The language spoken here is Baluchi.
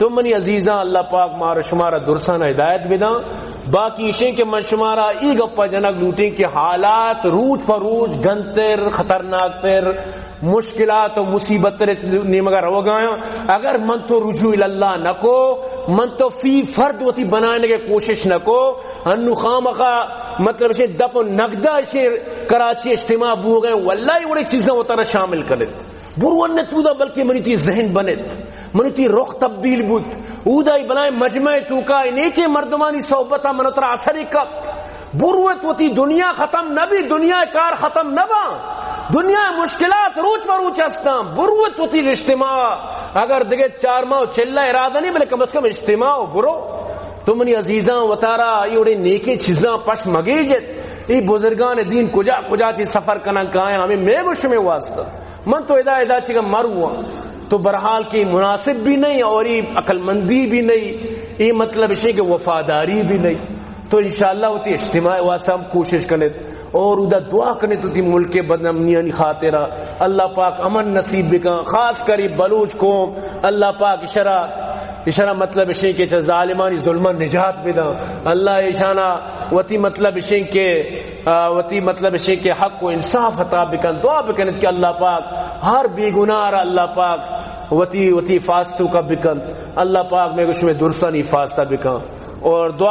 تو منی عزیزاں، اللہ پاک مارا شمارا درساں ہدایت بداں۔ باقی ایشیں کہ من شمارا ای گپا جنگ لوٹیں کہ حالات روچ پہ روچ گنتر، خطرناک تر، مشکلات و مصیبت تر نیمگا روگایاں۔ اگر من تو رجوع اللہ نکو، من تو فی فرد وتی بنائنگے کوشش نکو، انو خامخا مطلب ایشیں دپ و نگدا ایشیں کراچی اجتماع بوگئے، واللہ وڑے چیزاں وتارا شامل کنت۔ برو انت اودا، بلکہ منی تی ذہن بنت، منی تی رخ تبدیل بوت۔ اودا ای بلائیں مجمع توکا ای نیکیں مردمانی صحبتا من ترا اثر کپت۔ بروت وتی دنیا ختم نبی، دنیا کار ختم نبا، دنیا مشکلات روچ بہ روچ ہستاں۔ بروت وتی اجتماع، اگر دگہ چار ماہ و چلہ ارادہ نہیں، بلے کم از کم اجتماع و برو۔ تو منی عزیزاں وتارا ای وڑے نیکیں چیزاں پش مگیجت۔ ای بزرگان دین کجا کجا تی سفر کنن کایاں، ہمیں میں گو شمے واسطہ۔ من تو ادا ادا چکا مرواں، تو برحال کہ مناسب بھی نہیں اور یہ عقل مندی بھی نہیں، یہ مطلب اسے کہ وفاداری بھی نہیں۔ تو انشاءاللہ وتی اجتماع واسطہ ہم کوشش کنت اور ادا دعا کنت وتی ملک بدامنیانی خاطرہ۔ اللہ پاک امن نصیب بکن، خاص کر یہ بلوچ قوم، اللہ پاک اشرا، اشرا مطلب اسے کہ چہ ظالمانی ظلمان نجات بدن۔ اللہ اشانا وتی مطلب اسے کہ آ، وتی مطلب اشیں کہ حق و انصاف عطا بکن۔ دعا بکنت کہ اللہ پاک ہر بے گناہ را اللہ پاک وتی، وتی حفاظت توکا بکن۔ اللہ پاک میں گو شمے درستانی حفاظت بکن۔ اور دعا